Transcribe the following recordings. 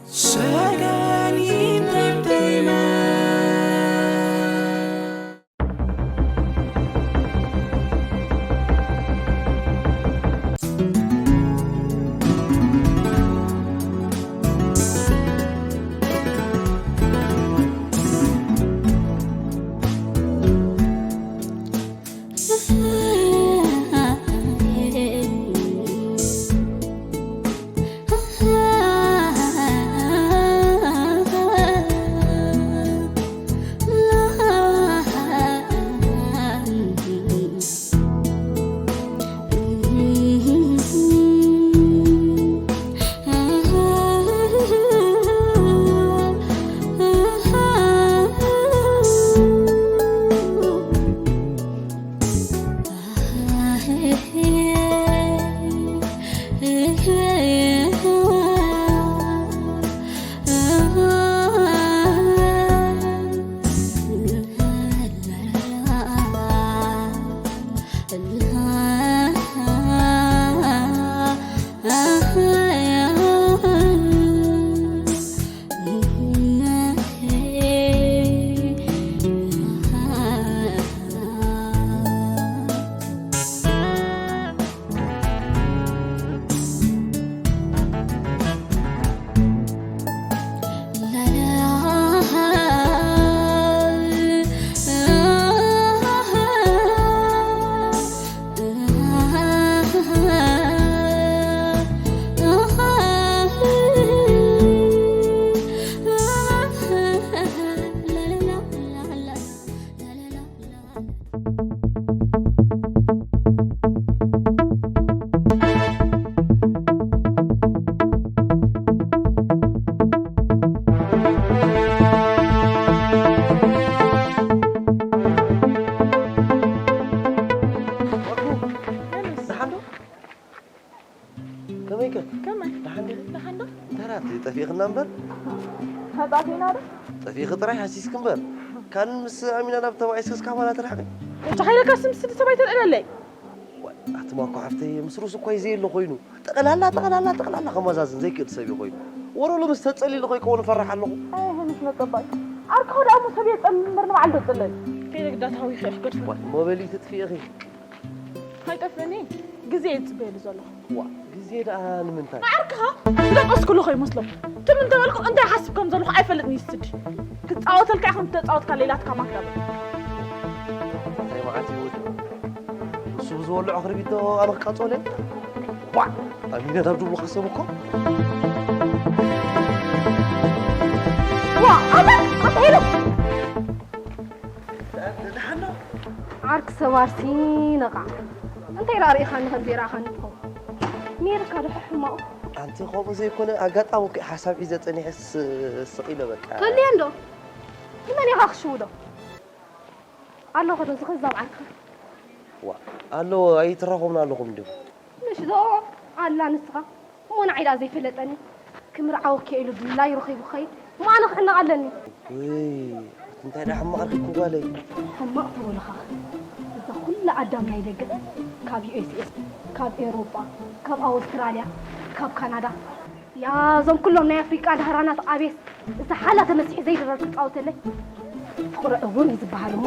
Sagan Entertainment. ደሓን ዶ? ከመይ ከ? ከመይ? ደሓን ዲኺ? ደሓን ዶ? እንታይ ደኣ፣ ጠፊእኽና እምበር? መጻእቲና ዶ? ጠፊእኺ ጥራይ ሃሲስኪ እምበር። ካን ምስ ኣሚና ናብ ተባዒስኪ እስካብ ማላ ትርሕቂ? እንታይ ሓይለካ ስም ስዲ ሰብኣይ ተልዕለለይ? ዋይ፣ ኣቲ ማኮ ሓፍተይ፣ ምስ ሩስ እኮ እዩ ዘየለ ኮይኑ። ጠቕላላ፣ ጠቕላላ፣ ጠቕላላ ከመዛዝን ዘይክእል ሰብ እዩ ኮይኑ። ወረ ሎምስ ተጸሊሉ ከይከውን እፈርሕ ኣለኹ። ኣይ፣ ሃኒሽ መጸባይ። ዓርክኻ ደኣ እሞ ሰብ የጸልል እምበር ንባዕሉ ዶ ጸለል? ከይደ ግዳ ተሃዊኸ እየ ክገድፎ። ዋይ፣ እሞ በሊ ትጥፍኢ ኢኺ። ኣይጠፍእን እየ። ግዜ እየ ዝጽበየሉ ዘለኹ። ዋ፣ ግዜ ደኣ ንምንታይ? ንዓርክኻ ዝደቀስኩሉ ከይመስሎም። ትም እንተበልኩ እንታይ ሓስብ ከም ዘለኹ ኣይፈልጥን እዩ ስዲ። ክጻወተልካ ኢኹም ተጻወትካ ሌላትካ ማክዳበል። እንታይ መዓት እዩ ወዲ? ንሱ ብዝወልዖ ክርቢቶ ኣነ ክቃጸሎ እየ? ዋ! ኣሚነ ናብ ድብሉ ክሰብ እኮ። ዋ! ኣታ! ኣታ ሄሎ! ደሓን ዶ? ዓርኪ ሰብ ኣርሲ ነቓዕ። እንታይ ደኣ ርኢኻኒ ከም ዘይረኣኻኒ ትኸውን? ሜርካ ዶ ሕማቑ? ኣንቲ ከምኡ ዘይኮነ ኣጋጣሚ እኮ ሓሳብ ሒዘ ጸኒሐ ስ-፣ ስቕ ኢለ በቃ። ከልየ እንዶ? ንመን ኢኻ ክሽውዶ? ኣለኹ ዶ ዝኸዛብ ዓርክኻ? ዋ፣ ኣሎ ኣይትራኸቡን ኣለኹም እንዲኹም። ምሽ ዶ ኣላ ንስኻ? እሞ ንዓይ ደኣ ዘይፈለጠኒ፣ ክምርዓወኪ ኢሉ ድላዩ ረኺቡ ክኸይድ፣ እሞ ኣነ ክሕነቕ ኣለኒ። ውይ፣ ኣቲ እንታይ ደኣ ሕማቕ ረኺብኪ ጓለይ? ሕማቕ ተበልኻ፣ እዛ ኩላ ኣዳም ናይ ደገ፣ ካብ ዩ ኤስ ኤ፣ ካብ ኤውሮጳ፣ ካብ ኣውስትራልያ፣ ካብ ካናዳ፣ ያ፣ እዞም ኩሎም ናይ ኣፍሪቃ ዳህራናት ኣቤት፣ እዛ ሓላ ተመሲሑ ዘይድረር ክጻወተለይ። ፍቕሪ ዕውር እዩ ዝበሃል እሞ፣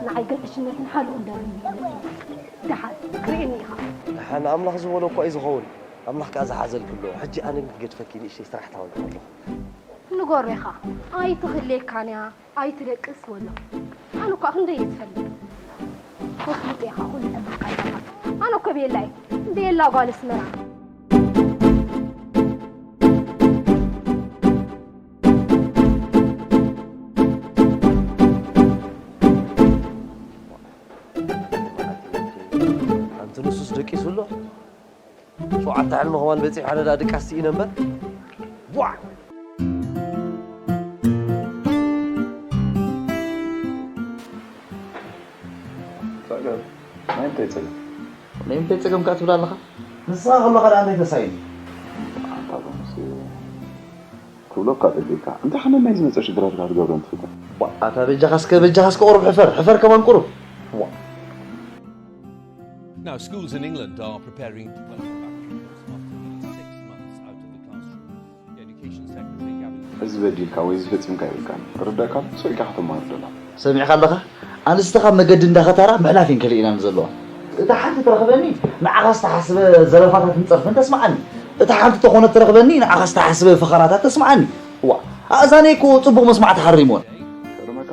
ንዓይ ግን ዕሽነትን ሓልኡን ደርብዩ እዩ። ደሓን ክርእየኒ ኢኻ። ደሓን ኣምላኽ ዝበሎ እኮ እዩ ዝኸውን። ኣምላኽ ከኣ ዝሓዘልኪ ኣሎ። ሕጂ ኣነ ግን ክገድፈኪ ንእሽተይ ስራሕ ታወልኩ ኣለኹ። ንገሮ ኢኻ። ኣይትኽልየካን እያ፣ ኣይትደቅስ በሎ። ኣነ እኳ ክንደይ እየ ዝፈልጥ። ተፍልጦ ኢኻ ኩሉ ዕባካ ይጠፋ። ኣነ እኮ ቤላ እየ። ቤላ ጓል ኣስመራ። ኣንቲ ንሱስ ደቂሱ ኣሎ። ሸውዓተ ሕልሚ ከማን በጺሑ፣ ሓደ ደኣ ድቃስ ስኢነ እምበር። ቧዕ! ጸገም? ናይ እንታይ ጸገም? ናይ እንታይ ጸገም ከኣ ትብል ኣለኻ? ንስኻ ከለኻ ደኣ እንታይ ተሳኢኑ? ኣንታ ሎምስ ክብለካ ጸጊእካ። እንታይ ሓመም ናይ ዝመጸ ሽግራት ኢኻ ትገብረን ትፍትን? ቧዕ! ኣታ በጃኻ እስከ፣ በጃኻ እስከ ቁሩብ ሕፈር፣ ሕፈር ከማን ቁሩብ። ቧዕ! Now, schools in England are preparing to welcome back pupils after nearly six months. እዚ በዲልካ ወይ እዚ ፈጺምካ ይብልካን። ተረዳእካ? ስቕ ኢልካ ከተማርር ደላ። ሰሚዕካ ኣለኻ? ኣንስቲ ካብ መገዲ እንዳኸታራ ምሕላፍ እየን ከልኢናን ዘለዋ። እታ ሓንቲ ትረኽበኒ ንዓኻ ዝተሓስበ ዘረፋታትን ጸርፍን ተስምዓኒ። እታ ሓንቲ ተኾነት ትረኽበኒ ንዓኻ ዝተሓስበ ፈኸራታት ተስምዓኒ። ዋ፣ ኣእዛነይ እኮ ጽቡቕ መስማዕ ተሓሪምወን። ከርመካ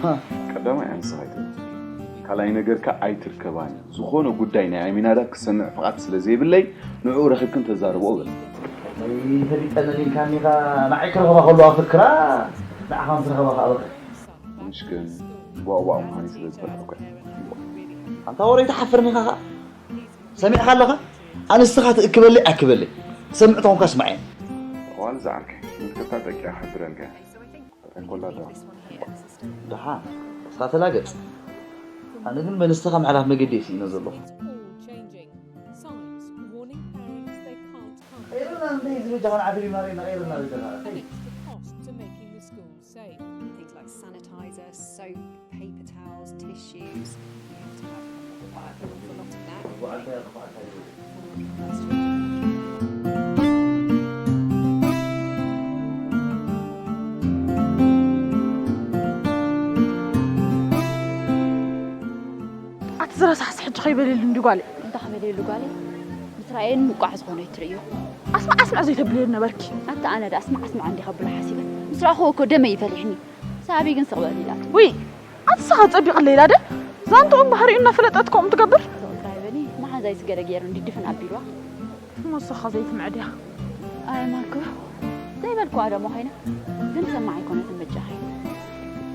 ሃ። ቀዳማይ ኣንስኻ ኣይትበል። ካልኣይ ነገርካ ኣይትርከባን። ዝኾነ ጉዳይ ናይ ኣሚናዳብ ክሰምዕ ፍቓድ ስለ ዘይብለይ ንዕኡ ረኺብክን ተዛረብኦ በል። ፈሊጠነን ኢልካኒ ኢኻ፣ ንዓይ ክረኽባ ከለዋ ፍክራ ንዓኻ ምስ ረኸባ ከኣ በቃ። ምሽክን ቧዕቧዕ ምዃነይ ስለ ዝፈልጥ እኮ እየ። ኣንታ ወረይ ትሓፍርኒ ኢኻ ኸኣ። ሰሚዕካ ኣለኻ? ኣንስትኻ ትእክበለይ ኣክበለይ። ትሰምዕ ተኾንካ ስማዐኒ። እዋን ዝዓርከይ፣ ምልክታ ጠቂያ ክሕብረልካ። እንታይ ኮላ ኣለዋ? ደሓን፣ ንስኻ ተላገጽ። ኣነ ግን በንስትኻ ምሕላፍ መገዲ እየ ስኢነ ዘለኹ። It's all changing. Signs warning parents they can't come. ቀይርና እንተ ዝበጃኻ ንዓፊ ዲማሪ፣ ቀይርና ዝበጃኻ። And extra cost to making the school safe. Things like sanitizer, soap, paper towels, tissues. You have to have quite a lot of that. ኣቲ ዝረሳሕስ ሕጂ ከይበልየሉ እንዲ ጓለይ። እንታይ ከበልየሉ ጓለይ? ምስ ረኣየኒ ምቋዕ ዝኾነ እዩ ትርእዮ። ኣስማዕ ኣስማዕ ዘይተብልዮ ነበርኪ። ኣቲ ኣነ ዳ ኣስማዕ ኣስማዕ እንዲ ከብሎ ሓሲበ። ምስ ረኣኹዎ እኮ ደመይ ይፈሊሕኒ። ሳቢ ግን ስቕ በል ኢላቶ። ውይ፣ ኣቲ ንስኻ ጸቢቕለይ ኢላ ደ? ዛንትኡን ባህሪኡ እናፈለጠት ከምኡ ትገብር? ስቕ ጥራይ በሊ፣ መሓዛይ ስገደ ገይሩ እንዲ ድፍን ኣቢልዋ። እሞ ንስኻ ዘይትምዕድ እያ። ኣይ ማኮ፣ ዘይበልክዋ ደሞ ኮይና፣ ግን ትሰማዕ ኣይኮነትን በጃኺ።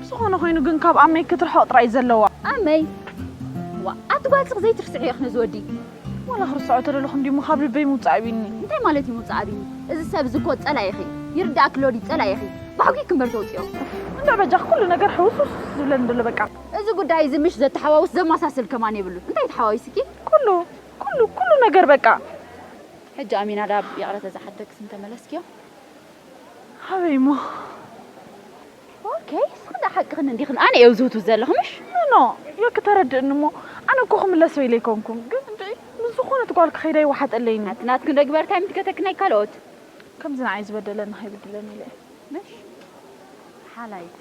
ብዝኾነ ኮይኑ ግን ካብ ኣመይ ክትርሕቕ ጥራይ ዘለዋ። ኣመይ? ዋ፣ ኣቲ ጓል ስቕ ዘይትርስዕዮ ኢኺ ነዚ ወዲ። ዋላ ክርስዖ ተደለኹ እንዲሞ ካብ ልበይ ምውጻእ ኣቢኒ። እንታይ ማለት እዩ ምውጻእ ኣቢኒ? እዚ ሰብ እዚ እኮ ጸላኢኺ። ይርዳእኪ ሎዲ ጸላኢኺ። ባሕጉ ክምበር ተውጽኦ። እንዳ በጃኺ ኩሉ ነገር ሕውስውስ ዝብለኒ ዘሎ በቃ። እዚ ጉዳይ እዚ ምሽ ዘተሓዋውስ ዘመሳስል ከማን የብሉን። እንታይ ተሓዋዊስኪ? ኩሉ፣ ኩሉ፣ ኩሉ ነገር በቃ። ሕጂ ኣሚናዳብ ይቕረተ ዝሓተክስ እንተመለስክዮ? ኣበይ እሞ? ኦኬ፣ እስኺ እንዳ ሓቅኽን እንዲኽን ኣነ እየ ዝውትውት ዘለኹ ምሽ? ኖ፣ ዮኪ ተረድእኒ እሞ፣ ኣነ እኮ ክምለስ ኢለ ኣይኮንኩን፣ ግን እንድዒ ምስ ዝኾነት ጓል ክኸይድ ኣይወሓጠለይን። ናቲ ናትክን ዶ ግበርካ ይምትከተክን ናይ ካልኦት? ከምዚ ንዓይ ዝበደለኒ ከይብድለኒ ኢለ እየ። ምሽ? ሓላይት።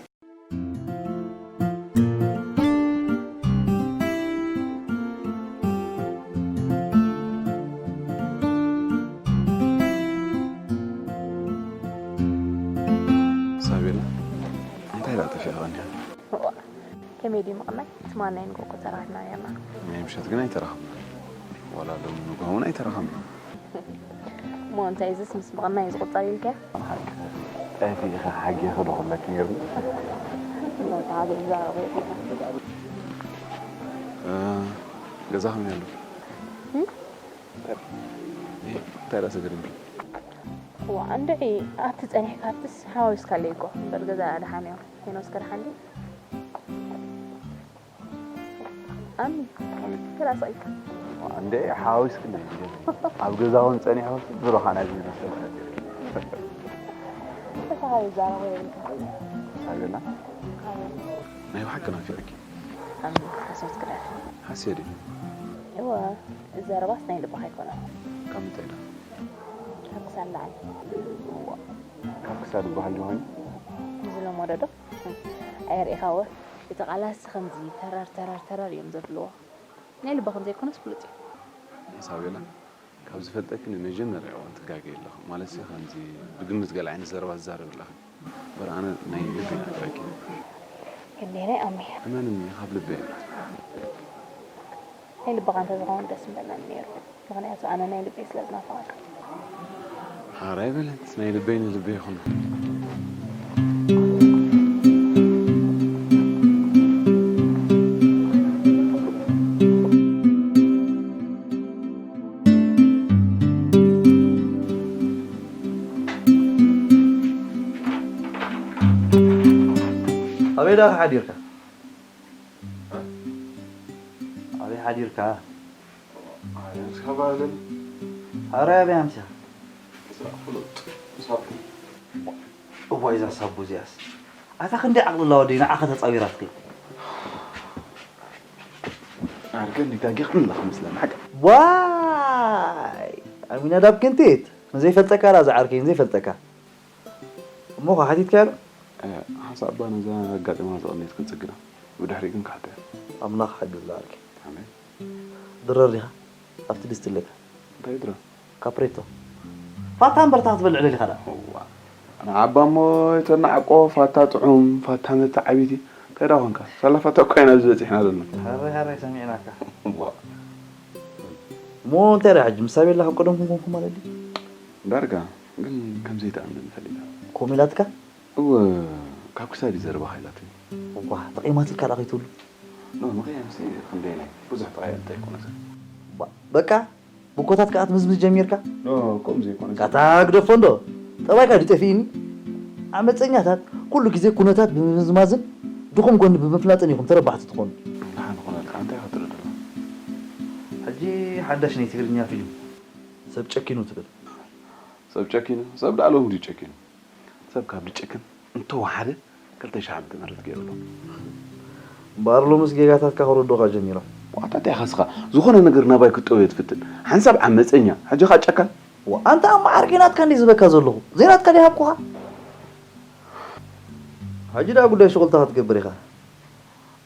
ሳቤላ፣ እንታይ ደኣ ጠፊእኻ ቀኒኻ? እዋ፣ ከመይ ድዩ ምቕናይ? ትማል ናይ ንግሆ እኮ ተራኺብና ነይርና። ናይ ምሸት ግን ኣይተራኸብናን። ዋላ ሎሚ ንግሆ እውን ኣይተራኸብናን። እሞ እንታይ እዝስ ምስ ምቕናይ እዩ ዝቑጸር ኢልካዮ? ሓቂ ጠፊእኻ ሓጊኺ ዶ ክብለኪ ነይሩኒ? እሞ ተሓዘ ይዛረቡ የብልካን። እ፣ ገዛ ከመይ ኣሎ? እም? እ፣ እንታይ ደኣ ሰገድምኪ? እዋ፣ እንድዒ ኣብቲ ጸኒሕካ ኣብትስ ሓዋዊስካለይ እኮ። እምበር ገዛ ደሓን እዮ። ሄኖስ ከ ደሓን ድዩ? ኣሚ፣ ኣቤት። ግዳ ስቕ ኢልካ። እንዴ፣ ሓዋዊስክኒ እንዴ? ኣብ ገዛ እውን ጸኒሑ ብሩኻና ዝመስል። እታ ይዛረቦ የብልካ። ሳቤላ? ኣቤት። ናይ ብሓቂ ናፊቐኪ። ኣሚ፣ ሓሶት ግዳ። ሓስየ ድዩ? እወ፣ እዚ ዘረባስ ናይ ልብኻ ኣይኮነን። ካብ ምንታይ ዳ? ካብ ክሳድ ላዕሊ። እዋ፣ ካብ ክሳድ ዝበሃል ዶ ኮይኑ? ንዝለመዶ ዶ? ኣየርእኻዎ? እቲ ቃላሲ ከምዚ ተረር ተረር ተረር እዮም ዘብልዎ። ናይ ልባ ከም ዘይኮነስ ፍሉጥ እዩ። ሳቤላ፣ ካብ ዝፈልጠኪ ንመጀመርያ እዋን ትጋገይ ኣለኺ። ማለትሲ ከምዚ ብግምት ገለ ዓይነት ዘረባ ትዛረቢ ኣለኺ። እምበር ኣነ ናይ ልቢ ኢና ክረኪ። ክንደየናይ ኣሚ? እመንኒ፣ ካብ ልበይ እየ። ናይ ልብኻ እንተዝኸውን ደስ ምበለኒ ነይሩ። ምኽንያቱ ኣነ ናይ ልበይ ስለ ዝናፈቐካ። ሓራይ በለት፣ ናይ ልበይ ንልበይ ይኹን። ኣበይ ደኣ ሓዲርካ? ኣበይ ሓዲርካ? ኣይ፣ እስካ ባልን። ኣረ ኣበይ ኣምሲኻ? ስራሕ ፍሉጥ ሳቡ። እዋ፣ እዛ ሳቡ እዚኣስ። ኣታ ክንደይ ዓቕሊ ኣላ ወደይ፣ ንዓኻ ተጻዊራትኪ። ኣርገ ንጋጊ ክምላ ክመስለኒ ሓቂ። ዋይ! ኣሚናዳብ ክንቲት፣ ንዘይፈልጠካ ዳ ዝዓርከይ፣ ንዘይፈልጠካ። እሞ ኸ ሓቲትካዮ ዶ? ሓንሳእ እባ ነዛ ኣጋጢማ ዝቐነየት ክንጽግና፣ ብድሕሪኡ ግን ክሓቶ እየ። ኣምላኽ ሓግዝ ዝለኣልኪ። ኣሜን። ድረር ዲኻ ኣብቲ ድስቲ ኣለካ? እንታይ ድረ? ካፕሬቶ ፋታ እምበርታ ክትበልዕ ደሊኻ ዳ? እዋ፣ ንዓባ እሞ የተናዕቆ ፋታ ጥዑም ፋታ መተዓቢቲ እንታይ ዳ ኾንካ? ሳላ ፋታ እኮ ኢና ኣብዚ በፂሕና ዘለና። ሃራይ ሃራይ ሰሚዕናካ። እሞ እንታይ ዳ ሕጂ ምሳብ የላ ካብ ቀደምኩም ኮንኩም ማለት ድዩ? ዳርጋ ግን ከምዘይትኣምን ፈሊጣ። ኮሚላትካ? እወ፣ ካብ ክሳድ እዩ ዘረባኻ ኢላትኒ። እዋ ተቐይማትልካ ዳ ከይትብሉ። ኖ፣ ምኽንያት ምስ ክንደይ ናይ ብዙሕ ተቐየምቲ ኣይኮነትን። በቃ ብኮታት ከኣ ትምዝምዝ ጀሚርካ? ኖ፣ ከምኡ ዘይኮነ። ካታ ግደፎ እንዶ፣ ጠባይካ ድዩ ጠፊእኒ? ዓመፀኛታት ኩሉ ግዜ ኩነታት ብምምዝማዝን ድኹም ጎኒ ብምፍላጥን ኢኹም ተረባሕቲ ትኾኑ። ደሓን ኾነልካ፣ እንታይ ኢኻ ትርኢ ዘለኻ? ሕጂ ሓዳሽ ናይ ትግርኛ ፊልም ሰብ ጨኪኑ ትብል። ሰብ ጨኪኑ? ሰብ ደኣ ሎሚ ድዩ ጨኪኑ? ሰብ ካብ ድጨክን እንተወሓደ ክልተ ሽሕ ዓመተ ምህረት ገይሩ ኣሎ። እምበኣር ሎምስ ጌጋታትካ ከረድኡኻ ጀሚሮም። ዋታ እንታይ ኢኻ እስኻ ዝኾነ ነገር ናባይ ክትጠውዮ ትፍትን? ሓንሳብ ዓመፀኛ፣ ሕጂ ኸኣ ጨካን? ዋ ኣንታ ኣብ መዓርቂ ናትካ እንድየ ዝህበካ ዘለኹ። ዘይናትካ ድየ ሃብኩኻ? ሕጂ ደኣ ጉዳይ ሽቑልታ ክትገብር ኢኻ።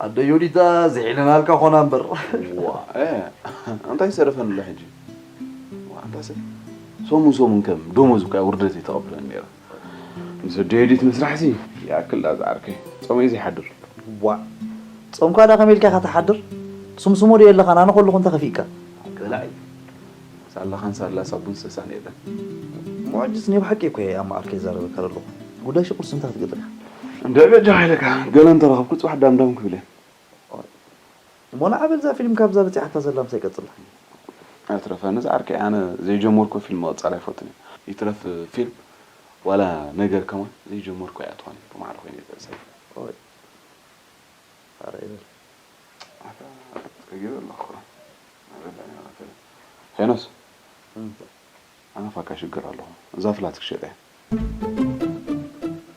ኣደ ዮዲታ ዝሒለናልካ ኾና እምበር። ዋ፣ እ፣ እንታይ ይሰርፈኒ ኣሎ ሕጂ? ዋ፣ ኣንታ ሰብ ሰሙን ሰሙን ከም ደሞዝ እኳ ውርደት እየ ተቐብለኒ ነይረ። ምስ ኣደ ዮዲት ምስራሕሲ ይኣክል ዳ ዝዓርከይ። ጾመይ ዘይሓድር። ዋ፣ ጾምካ ዳ ከመይ ኢልካ ኢኻ ትሓድር? ትስምስሞ ድየ ኣለኻ? ኣነ ከለኹ እንተ ከፊእካ። ክላእ። ሳላ ኻን ሳላ ሳቡን ሰሳን የለን። እሞ ሕጅስ ናይ ብሓቂ እኮ እየ ኣብ መዓርከይ ይዛረበካ ዘለኹ። ጉዳይ ሽቁርሲ እንታይ ክትገብር ኢኻ? እንደ በጃኻ ኢለካ ገለ እንተረኸብኩ ጽባሕ ዳምዳም ክብል እየ። እሞ ንዓ በል እዛ ፊልም ካብዛ በጺሓታ ዘላ ምሳይ ቀጽላ። ኣይትረፈኒ ዝዓርከይ፣ ኣነ ዘይጀመርኩ ፊልም ምቕጻል ኣይፈቱን እየ። ይትረፍ ፊልም ዋላ ነገር ከማን ዘይጀመርኩ ኣይኣትዋን እየ። ብማዕረ ኮይነ እየ ዘእሰር። ኦይ። ኣረ ይበል። ኣታ ጸጊበ ኣለኹ። ኣበላኒ ኣፈለ። ሄኖስ፣ ኣነ ፋካ ሽግር ኣለኹ። እዛ ፍላት ክሸጠ እየ።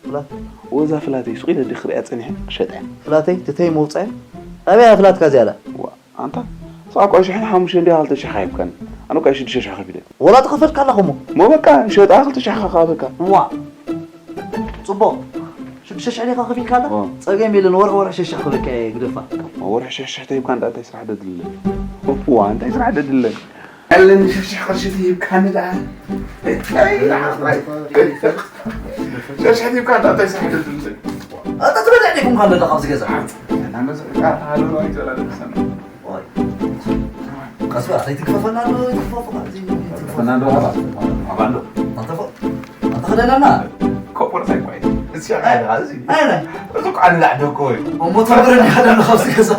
ፍላት? ወዛ ፍላተይ ሱቕ ኢለ ድየ ክርእያ ጸኒሐ ክሸጠ እየ። ፍላተይ ትተይ መውጽኣ ኣበይ እያ ፍላትካ ዝያዳ? ዋ፣ ኣንታ ንስኻ እኳ ሽሕን ሓሙሽተን እንዲኻ ክልተ ሽሕ ኣይብካን። ኣነ እኳ ሽዱሽተ ሽሕ ከፊለ። ወላ ተኸፈልካ ኣለኹ እሞ። እሞ በቃ ሸጣ ክልተ ሽሕ ከኻበካ። ዋ፣ ጽቡቕ። ሽዱሽተ ሽሕ ዲኻ ከፊልካ ኣላ? ዋ። ጸገም የለን፣ ወርሒ ወርሒ ሽሕ ሽሕ ክህበካ እየ ግደፋ። ወርሒ ሽሕ ሽሕ ተሂብካ እንዳ እንታይ ስራሕ ደድልለ? ዋ፣ እንታይ ስራሕ ደድልለ? ኣለኒ ሽሕ ሽሕ ቅርሺ ተሂብካኒ ደኣ። እንታይ ደኣ ጥራይ? ሽሕ ሽሕ ተሂብካ እንዳ እንታይ ስራሕ ደድልለ? ኣታ ትበልዕ ዲኹም ካብ ዘለኻ ኣብዚ ገዛ? እና መዝሕካ ሃሎ ኣይትበላ ደሰና። ኦይ። ቀስ በል፣ ዘይትግፈፈና ኣሎ፣ ዘይትግፈፈና፣ ዘይትግፈፈና። ፈና ዶ? ኣባ ኣሎ። ኣንተ ፎ-፣ ኣንተ ኸደናና። ኮፖር ሳይ ቆይ። እዚ ኣይ፣ ኣይ፣ ኣይ፣ እዚ። ኣይ፣ ኣይ። እዚ እኮ ኣነ ላዕዶ እኮ እዩ። እሞ ትነግረኒ ኢኻ ደሎ ካብዚ ገዛ።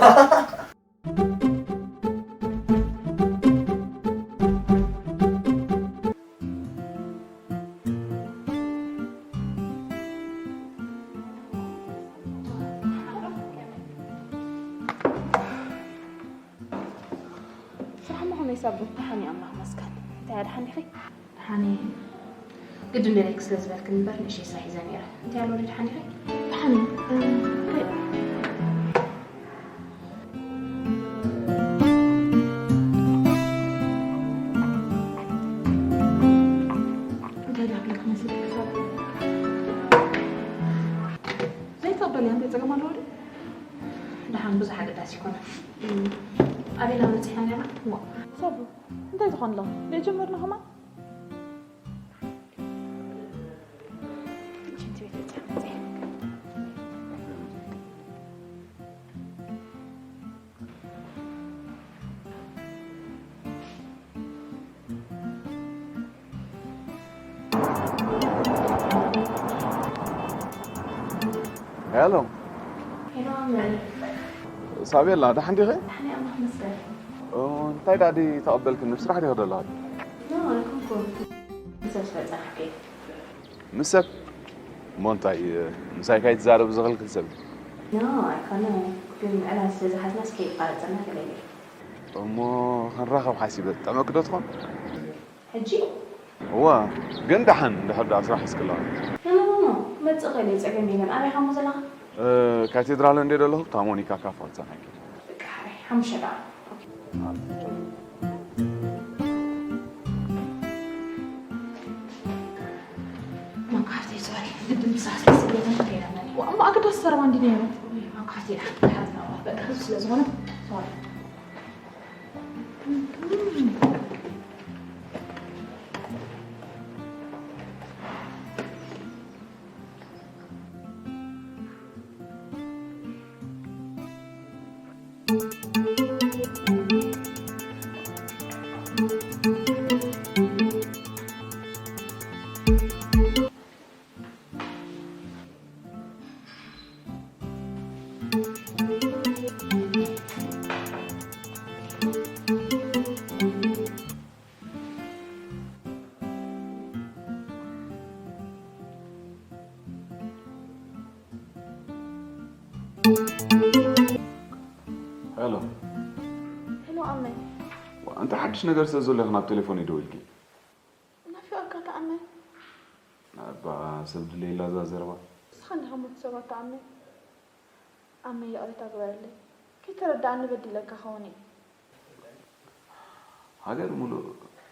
ስራሕ እሞ ከመይ ሳቡ? ደሓን እየ ኣምላኽ ይመስገን። እንታይ እያ ደሓን ዲኺ? ደሓን እየ። ግድን ደልየኪ ስለ ዝበልክኒ እምበር ንእሽተይ ስራሕ ሒዘ ነይረ። እንታይ ኣሎ ወዲ ደሓን ዲኺ? ደሓን እየ። እ፣ እንታይ ደኣ ክብለኪ መሲለኪ ሳቡ? ዘይትቕበልያ እንታይ ጸገም ኣለዎ ድዩ? ደሓን ብዙሕ ኣገዳሲ ኣይኮነን። ኣበይ ኢና በጺሕና ነርና? ዋ፣ ሳቡ፣ እንታይ ትኾን ኣለኻ? ዘይጀመርና ከማን? ሽንቲ ቤት በጺሐ መጺአ። ሄሎ። ሄሎ፣ ኣመል። ሳቤላ፣ ደሓን ዲኺ? ደሓን እየ፣ ኣምላኽ ይመስገን። ኦ፣ እንታይ ደኣ ድዩ ተቐበልክኒ? ኣብ ስራሕ ዲኺ ዘለኺ? ኖ፣ ኣይኮንኩን። ሰብ ስለ ጸናሕከ። ምስ ሰብ? እሞ እንታይ፣ ምሳይ ካይትዛረብ ዝኽልክል ሰብ? ኖ፣ ኣይኮነን። ግን ዕላል ስለ ዝሓዝናስ ከየቋረጸና ገለ ገለ። እሞ ክንራኸብ ሓሲበ፣ ትጥዕመኪ ዶ ትኾን? ሕጂ? እዋ፣ ግን ደሓን እንድሕር ደኣ ስራሕ ሒዝኪ ኣለኺ። ኖ፣ ኖ፣ ኖ፣ ኖ፣ ክመጽእ እኽእል እየ፣ ጸገም የለን። ኣበይ ኢኻ እሞ ዘለኻ? እ፣ ካቴድራል እንድየ ዘለኹ፣ እታ ሞኒካ ካፈ ክትጸንሐኪ። በቃ፣ ሓራይ፣ ሓሙሽተ ደቂቕ። ኦኬ። መቃርተይ ዝበል። ግድን ምሳሕ ስለ ዝብለኒ ከይረመኒ። እሞ ኣገዳሲ ዘረባ እንዲ ነይሩ። ኣብ ካሕቲ ኢላ ሓንቲ ሓዝና። በቃ፣ ህዝቢ ስለ ዝኾነ፣ ሶሪ። ሄሎ። ሄሎ ኣመ። ዋ፣ እንታይ ሓድሽ ነገር ስለ ዘሎ ኢኺ ናብ ቴሌፎን ይደውልኪ? ናፊቐካ ተኣመ። እባ ሰብ ድለየላ እዛ ዘረባ። ንስኻ እንዲኻ ሞት ሰባት ተኣመ። ኣመ ይቕሬታ ግበረለይ። ከይተረዳእኒ በዲለካ ኸውን እየ። ሃገር ሙሉእ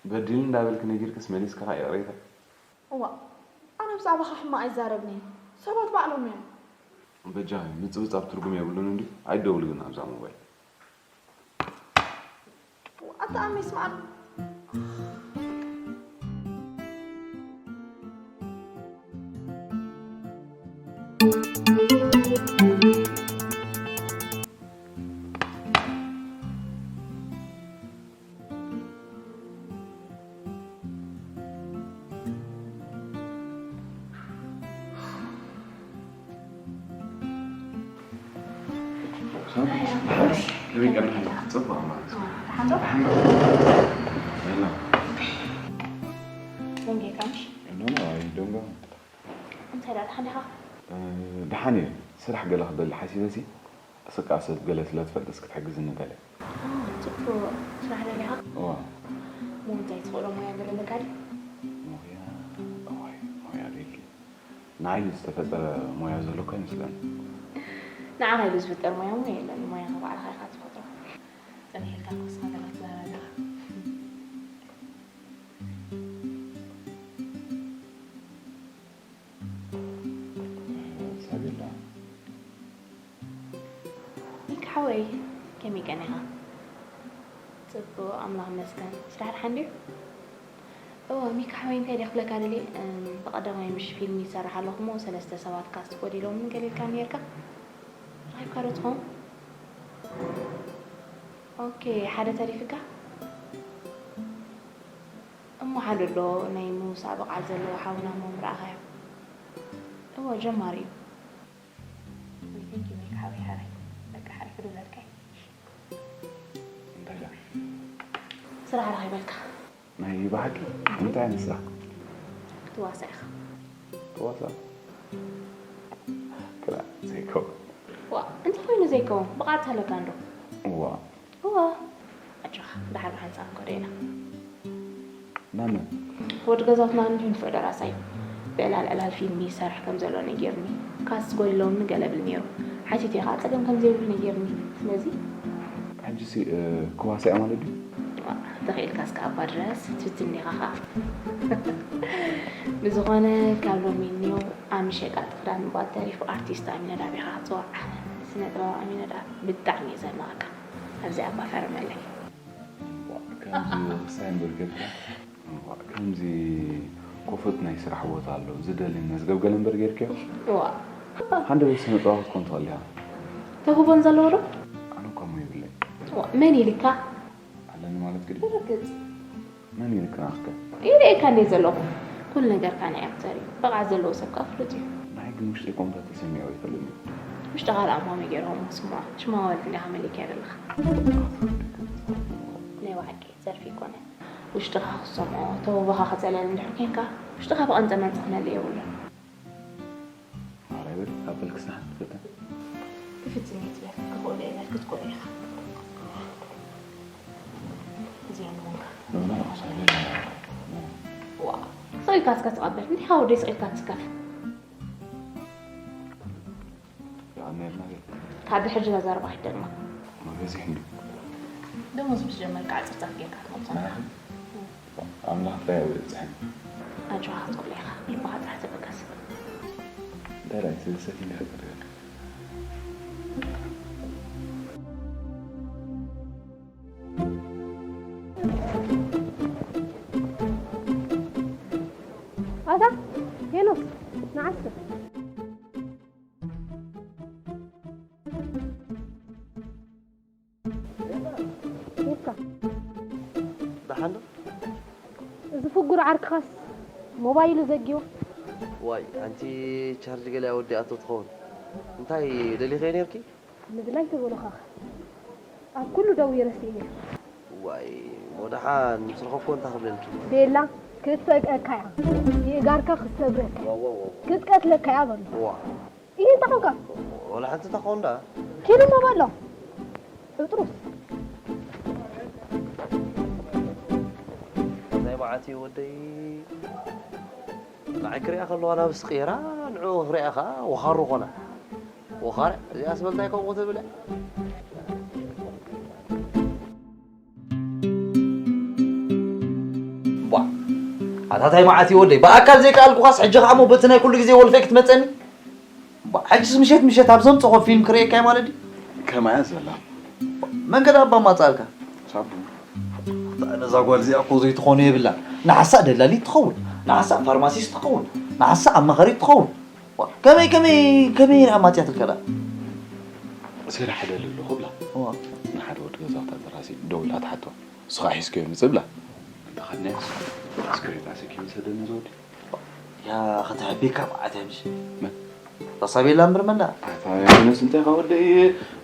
በዲል እንዳበልክ ነጊርክስ መሊስካ ኸኣ ይቕሬታ? እዋእ፣ ኣነ ብዛዕባኻ ሕማቕ ኣይዛረብን እየ። ሰባት ባዕሎም እዮም። በጃኺ፣ ምጽብጻብ ትርጉም የብሉን እንድዩ። ኣይትደውሊ ግን ኣብዛ ሞባይል። ኣታ ኣመይ ስማዕ። ደንጌ ካምሽ? ኖ፣ ኖ፣ ኣይ ደንጎ። እንታይ ደኣ ደሓን ዲኻ? እ፣ ደሓን እየ። ስራሕ ገለ ክደሊ ሓሲበሲ፣ እስኻ ሰብ ገለ ስለ ትፈልጥስ ክትሕግዝኒ ገለ። እ፣ ጽቡቕ። ስራሕ ደሊኻ? እዋ። እሞ እንታይ ትኽእሎ ሞያ ገለ ኣለካ ድዩ? ሞያ? እዋይ፣ ሞያ ደልዩ። ንዓይ ዝተፈጠረ ሞያ ዘሎ እኮ ኣይመስለኒ። ንዓኻ ኢሉ ዝፍጠር ሞያ እሞ የለን። ሞያኻ ባዕልኻ ኢኻ ትፈጥሮ። ጽንሕ ኢልካ እኮ እስኻ ገለ ትዛረብ ኢኻ። ሳቤላ። ሚኪ ሓወይ፣ ከመይ ቀኒኻ? ጽቡቕ፣ ኣምላኽ ይመስገን። ስራሕ ደሓን ድዩ? እወ፣ ሚኪ ሓወይ፣ እንታይ ድየ ክብለካ ደልየ? እም፣ ብቐዳማይ ምሽ ፊልም ይሰርሕ ኣለኹ እሞ፣ ሰለስተ ሰባት ካስት ጎዲሎምኒ ገለ ኢልካኒ ኔርካ። ረኺብካ ዶ ትኸውን? ኦኬ፣ ሓደ ተሪፍካ? እሞ ሓደ ኣሎ፣ ናይ ምውሳእ ብቕዓት ዘለዎ ሓውና እሞ ምረኣኻዮ። እወ፣ ጀማሪ እዩ። ወይ፣ thank you፣ ሚኪ ሓወይ፣ ሓራይ። በቃ፣ ሓሪፍ ዶ ዘልካይ? እንታይ ኢላ? ስራሕ ረኺበልካ። ናይ ብሓቂ? እንታይ ዓይነት ስራሕ? ክትዋሳእ ኢኻ። ክትዋሳእ? ክላ፣ ዘይከውን። ዋ፣ እንታይ ኮይኑ ዘይከውን? ብቕዓት ኣለካ እንዶ? እዋ። እዋ። ኣጆኻ፣ ደሓር ብሓንሳብ ክንከዶ ኢና። ናመን? ወዲ ገዛውትና እንዲሁ ንፉዕ ደራሳይ እዩ። ብዕላል ዕላል ፊልም ይሰርሕ ከም ዘሎ ነጊሩኒ። ካስት ጎዲሎምኒ ገለ ብል ነይሩ። ሓቲተ ኸዓ ጸገም ከም ዘይብሉ ነጊሩኒ። ስለዚ ሕጂሲ፣ እ፣ ክዋሳእ ማለት ድዩ? ዋ፣ ተኽኢልካ እስከ ኣባ ድረስ ትፍትን ዲኻ ኸዓ? ብዝኾነ ካብ ሎሚ ኒው ኣምሽ የቃጢ ክዳን ምባል ተሪፉ ኣርቲስት ኣሚነዳብ ኢኻ ክትጽዋዕ። ስነ ጥበብ ኣሚነዳብ ብጣዕሚ እየ ዘድንቐካ። ኣብዚ ኣባ ፈርመለይ። እምቧእ፣ ከምዚ ክሳይ እምበር ጌርካ፣ እምቧእ፣ ከምዚ ክፉት ናይ ስራሕ ቦታ ኣሎ፣ ዝደሊ መዝገብ ገለ እምበር ጌርክዮ? እዋ። ሃንደበት ስነ ጥበባዊ ክትኮን ትኽእል ኢኻ። ተውህቦን ዘለዎ ዶ? ኣነ እኳ እሞ የብለይ። እዋ፣ መን ኢልካ? ኣለኒ ማለት ግዲ? ብርግጽ። መን ኢልካ ኣኽከ? ኢለካ እንደ ዘለኹ። ኩሉ ነገርካ ናይ ኣክተር እዩ። ብቕዓት ዘለዎ ሰብ ከኣ ፍሉጥ እዩ። ናይ ግን ውሽጠይ ኮምታ ተሰሚዑ ኣይፈልጥን እዩ። ውሽጥኻ ደኣ እሞ መይ ገይርዎ እሞ ስማ? ሽማ ወልድ እንዲኻ መሊክያ ዘለኻ። ናይ ብሓቂ። ዘርፊ ኣይኮነን። ውሽጥኻ ክትሰምዖ፣ ተውህቦኻ ክጸልል እንድሕር ኬንካ፣ ውሽጥኻ ብቐንጸ መንጸ ክመልእ የብሉን። ማራ ይበል፣ ካብ በልክስ ንሓንቲ ትፈትን። ክፍትን እየ ትብል፣ ክኽእሎ እየ በል፣ ክትክእሎ ኢኻ። እዚኣ ንኾንካ። ኖ፣ ኖ፣ ሳይለንት። ዋ፣ ስቕ ኢልካ እስከ ትቐበል። እንዲኻ ወደይ ስቕ ኢልካ ትስከፍ። ይቐንየልና። ካብ ብሕጂ ነዛርባ ኣይደግማ። መበዚሕ እንዲ። ደሞዝ ምስ ጀመርካ ኣጽርታት ጌርካ ትመልሶ ኣለኻ። ኣምላኽ ጥራይ ኣብ ዘብጽሐኒ። ኣጆኻ ክትኩላ ኢኻ። ልብኻ ጥራሕ ተበገስ። እንታይ ደኣ እዩ ዝሰትይ ንሕብር? ኣታ ሄኖስ ንዓስብ ይካ ደሓን ዶ? እዚ ፍጉር ዓርክኻስ ሞባይሉ ዘጊዎ ዋይ ኣንቲ ቻርጅ ገሊኣ ወዲኣቶ ትኸውን። እንታይ ደሊኸዮ ነርኪ? ምድላይ ተበሉኻ ኣብ ኩሉ ደው ይረስእኒ ዋይ ሞደሓን ምስርኸ እኮ እንታይ ክብለልኪ? ቤላ ክትሰግአካ እያ ይእጋርካ ክትሰብረካ ዋዋዋዋ ክትቀትለካ እያ በሉ ዋ ይህ እንታይ ኮንካ ወላ ሓንቲ እንታይ ክኸውን ደኣ? ኪዱ ሞ በሎ ጥጥሩስ ናይ መዓት እዩ ወደይ ንዓይ ክሪኣ ከለዋ ናብ ስቕየራ ንዕኡ ክሪኣ ከዓ ወኻሩ ኾና ወኻሪ እዚኣ ስበልታይ ከምኡ ትብል እያ ቧ ኣታታይ መዓት እዩ ወደይ ብኣካል ዘይከኣልኩኻስ ሕጂ ከዓ ሞ በቲ ናይ ኩሉ ግዜ ወልፈይ ክትመፀኒ ቧ ሕጅስ ምሸት ምሸት ኣብ ዘምፅኾ ፊልም ክርእየካ እዩ ማለት ድዩ ከማያ ዘላ መንገዲ ኣባ ማፃልካ ሳቡ ነዛ ጓል እዚኣ እኮ ዘይትኾኑ የብላ ንሓሳእ ደላሊት ትኸውን ንሓሳእ ፋርማሲስት ትኸውን ንሓሳእ ኣማኸሪት ትኸውን ከመይ ከመይ ከመይ ኢላ ማፅያትልካ ዳ ሴራ ሕደል ኣለኹ ብላ ንሓደ ወዲ ገዛውታ ዘራሲ ደው ኢላ ትሓቶ ንስኻ ሒዝከዮ ምጽእ ብላ እንተ ኸድናዮስ ስክሬት ኣሰኪሙ ሰደኒ ዝወዲ ያ ከተሕቤካ መዓት እያ ምሽ መን? ተሳቤላ እምበር መና ኣታ ዮሃንስ እንታይ ኻ ወደይ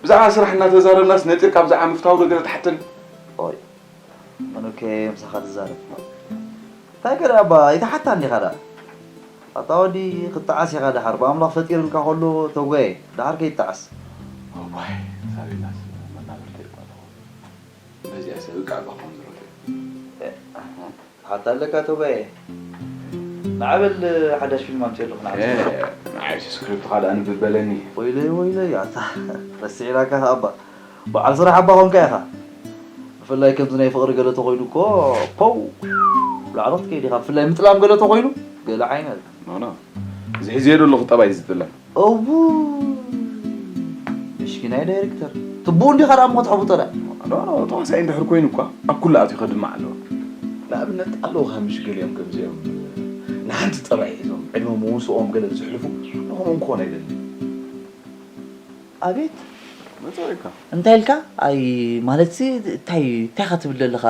ብዛዕባ ስራሕ እናተዛረብናስ ነጢርካ ብዛዕባ ምፍታው ዶ ገለ ትሓተኒ ኦይ መኖከ ምሳኻ ትዛረብ እንታይ ገለ ኣባ ይተሓታ እንዲኻ ዳ ኣታ ወዲ ክትዓስ ኢኻ ድሓር ብኣምላኽ ፈጢርልካ ከሎ ተጓየ ድሓር ከይትዓስ እዋይ ሳቤላስ መናብርተ ይባልኹ በዚኣ ሰብ እቃ ባኾን ዝሮተ ሓታ ኣለካ ተጓየ ንዓበል ሓዳሽ ፊልም ኣምፅእ ኣለኹ ንዓበል ንዓይ ስክሪፕት ካልኣ ንብበለኒ ወይለይ ወይለይ ኣታ ረስዒላካ ከኣባ በዓል ስራሕ ኣባ ኾንካ ኢኻ ብፍላይ ከምዚ ናይ ፍቕሪ ገለ ተኾይኑ እኮ ፖው ላዕሎ ክትከይድ ኢኻ ብፍላይ ምጥላም ገለ ተኾይኑ ገለ ዓይነት ኖኖ እዚ ሕዝዮ ዘለኹ ጠባይ ዝጥለም እው ምሽኪናይ ዳይሬክተር ትብኡ እንዲኻ ደኣ እሞ ትሕብጦ ደኣ ኖኖ ተዋሳኢ እንድሕር ኮይኑ እኳ ኣብ ኩሉ ኣትዩ ከድምዕ ኣለዎ ንኣብነት ኣለውኻ ምሽ ገሊኦም ከምዚኦም ንሓንቲ ጠባይ ሒዞም ዕድመ መውስኦም ገለ ዝሕልፉ ንኸምኦም ክኾን ኣይደልን ኣቤት መፀወካ እንታይ ኢልካ ኣይ ማለት ሲ እንታይ እንታይ ኢኻ ትብል ዘለኻ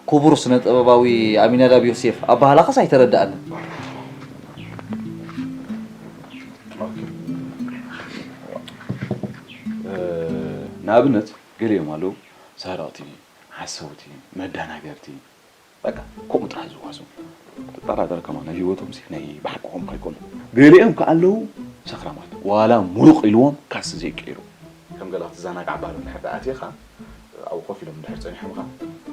ክቡር ስነ ጥበባዊ ኣሚናዳብ ዮሴፍ ኣባህላኻስ ኣይተረዳኣንን ንኣብነት ገሊኦም ኣለዉ ሰረቕቲ ሓሰውቲ መደናገርቲ በቃ ከምኡ ጥራሕ ዝዋሱ ትጠራጠር ከማን ኣብ ህይወቶም ሲ ናይ ብሓቅኹም ከይኮኑ ገሊኦም ከ ኣለዉ ሰኽራማት ዋላ ሙሩቕ ኢልዎም ካስ ዘይቀይሩ ከም ገላ ክትዘናጋዕ ባር እንድሕር ደኣ ኣትኻ ኣብኡ ኮፍ ኢሎም እንድሕር ጸኒሖምኻ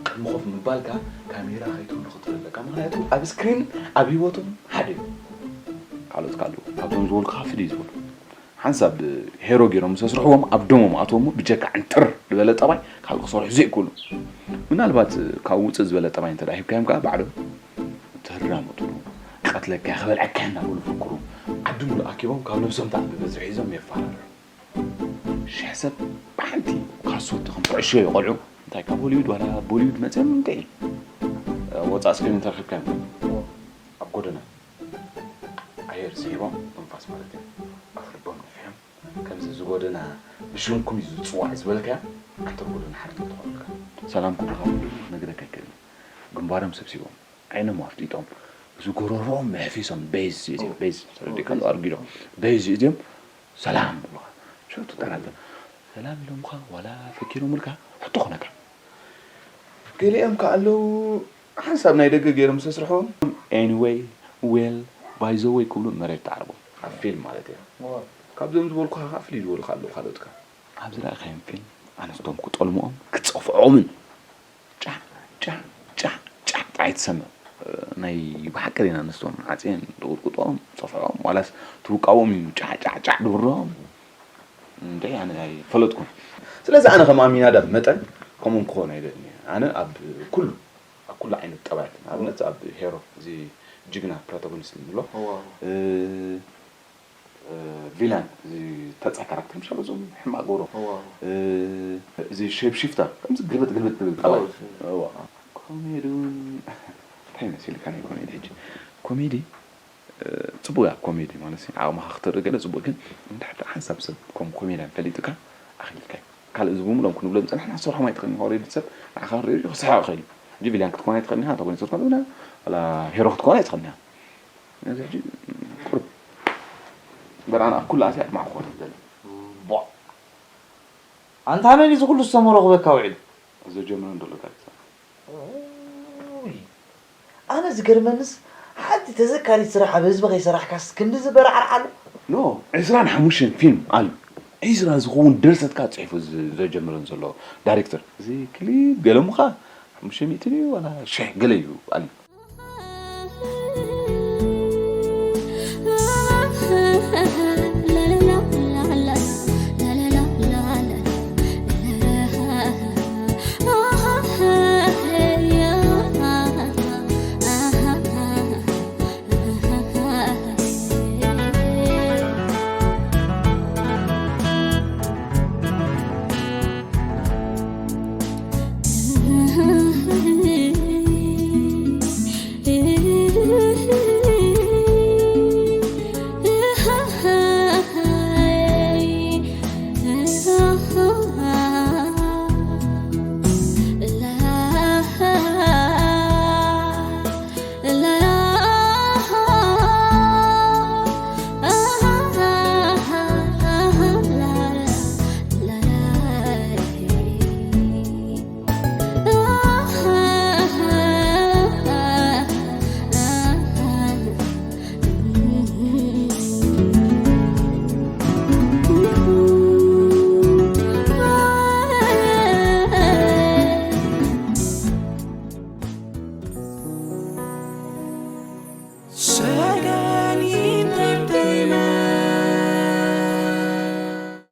ቅድሚ ኮፍ ምባልካ ካሜራ ከይትህሉ ክትብል ኣለካ ምክንያቱ ኣብ ስክሪን ኣብ ህይወቶም ሓደ እዩ ካልኦት ከ ኣለዉ ካብዞም ዝበልኩኻ ፍልይ ዝበሉ ሓንሳብ ሄሮ ገይሮም ምስ ኣስርሕዎም ኣብ ደሞም ኣትዎም ብጀካ ዕንጥር ዝበለ ጠባይ ካልእ ክሰርሑ ዘይክእሉ ምናልባት ካብ ውፅእ ዝበለ ጠባይ እንተ ሂብካዮም ከዓ ባዕሎም ተራምጥሉ ቀትለካ ክበልዐካ እናበሉ ፍክሩ ዓዲ ሙሉእ ኣኪቦም ካብ ነብሶም ተኣንብበ ዝሒዞም የፋራርሑ ሽሕ ሰብ ብሓንቲ ካሶት ከም ኩዕሾ ይቆልዑ እንታይ ካብ ሆሊውድ ዋላ ቦሊውድ መፅኦም እንታይ ወፃእ ስክሪን እንተረኪብካዮም ኣብ ጎደና ኣየር ስሒቦም ምንፋስ ማለት እዩ ኣፍልቦም ነፊሖም ከምዚ እዚ ጎደና ብሽምኩም እዩ ዝፅዋዕ ዝበልካዮ ዓንተር ጎደና ሓድጊ ትኾነልካ ሰላም ክብልካ ከለዉ ክነግረካ ኣይክእልን ግንባሮም ሰብሲቦም ዓይኖም ኣፍጢጦም እዚ ጎረርኦም መሕፊሶም ቤዝ እዚኦም ቤዝ ተረዲእካ ዶ ኣርጊዶም ቤዝ እዚኦም ሰላም ብሉኻ ሸው ትጠራጠር ሰላም ኢሎምኻ ዋላ ፈኪሮምልካ ሕቶ ኾነካ ገሊኦም ከ ኣለዉ ሓንሳብ ናይ ደገ ገይሮም ዝተስርሕዎም anyway well by the way ክብሉ መሬት ተዓርቦም ኣብ ፊልም ማለት እዩ ካብዞም ዝበልኩኻ ከዓ ፍልይ ዝበሉ ከ ኣለዉ ካልኦትካ ኣብ ዝረኣኻዮም ፊልም ኣነስቶም ክጠልምኦም ክፀፍዖምን ጫዕ ጫዕ ጫዕ ጫዕ ጥራይ ትሰምዕ ናይ ብሓቂ ዜና ኣነስቶም ዓፅየን ዝቕጥቅጥኦም ፀፍዖም ዋላስ ትውቃዎም እዩ ጫዕ ጫዕ ጫዕ ድብርኦም እንታይ ኣነ ኣይፈለጥኩን ስለዚ ኣነ ከም ኣሚናዳብ መጠን ከምኡም ክኾን ኣይደልን እየ ኣነ ኣብ ኩሉ ኣብ ኩሉ ዓይነት ጠባያት ንኣብነት ኣብ ሄሮ እዚ ጅግና ፕሮታጎኒስት ንብሎ ቪላን፣ እዚ ተጻይ ካራክተር ምሻ በዞም ሕማቅ ገብሮ። እዚ ሼፕ ሽፍተር ከምዚ ግልብጥ ግልብጥ ዝብል ጠባይ። ኮሜዲ እውን እንታይ መሲልካ ናይ ኮሜዲ ሕጂ? ኮሜዲ ጽቡቅ እያ ኮሜዲ ማለት ዓቅምኻ ክተርኢ ገለ ጽቡቅ፣ ግን እንድሕር ሓንሳብ ሰብ ከም ኮሜድያን ፈሊጥካ ኣኽሊልካ ካልእ እዚ ብምሎም ክንብሎም ጸንሕና ክሰርሖም ኣይትኽእልን። ኦሬዲ ሰብ ንዓኻ ሪኡ ክስሕቕ ይኽእል እዩ። ሕጂ ቪልያን ክትኮን ኣይትኽእልን ኢኻ፣ እንተ ኮይኑ ሰርኮን ብና ዋላ ሄሮ ክትኮን ኣይትኽእልን ኢኻ። እዚ ሕጂ ቁሩብ በርኣና ኩሉ ኣስያ ኣድማዕ ክኾን ይደለ። ኣንታ መን እዚ ኩሉ ዝተመረኹበካ ውዒሉ? እዚ ጀምሮ እንደሎ ዳርክተር። ኣነ ዝገርመንስ ሓንቲ ተዘካሪት ስራሕ ኣብ ህዝቢ ከይሰራሕካስ ክንዲ ዝበራዕርዓሉ? ኖ ዕስራን ሓሙሽተን ፊልም ኣሎ። ዕስራ ዝኸውን ድርሰትካ ጽሒፉ ዘጀምረን ዘሎ ዳይሬክተር። እዚ ክሊፕ ገለ ምዃ ሓሙሽተ ሚእቲ ድዩ ዋላ ሽሕ ገለ እዩ ኣሎ።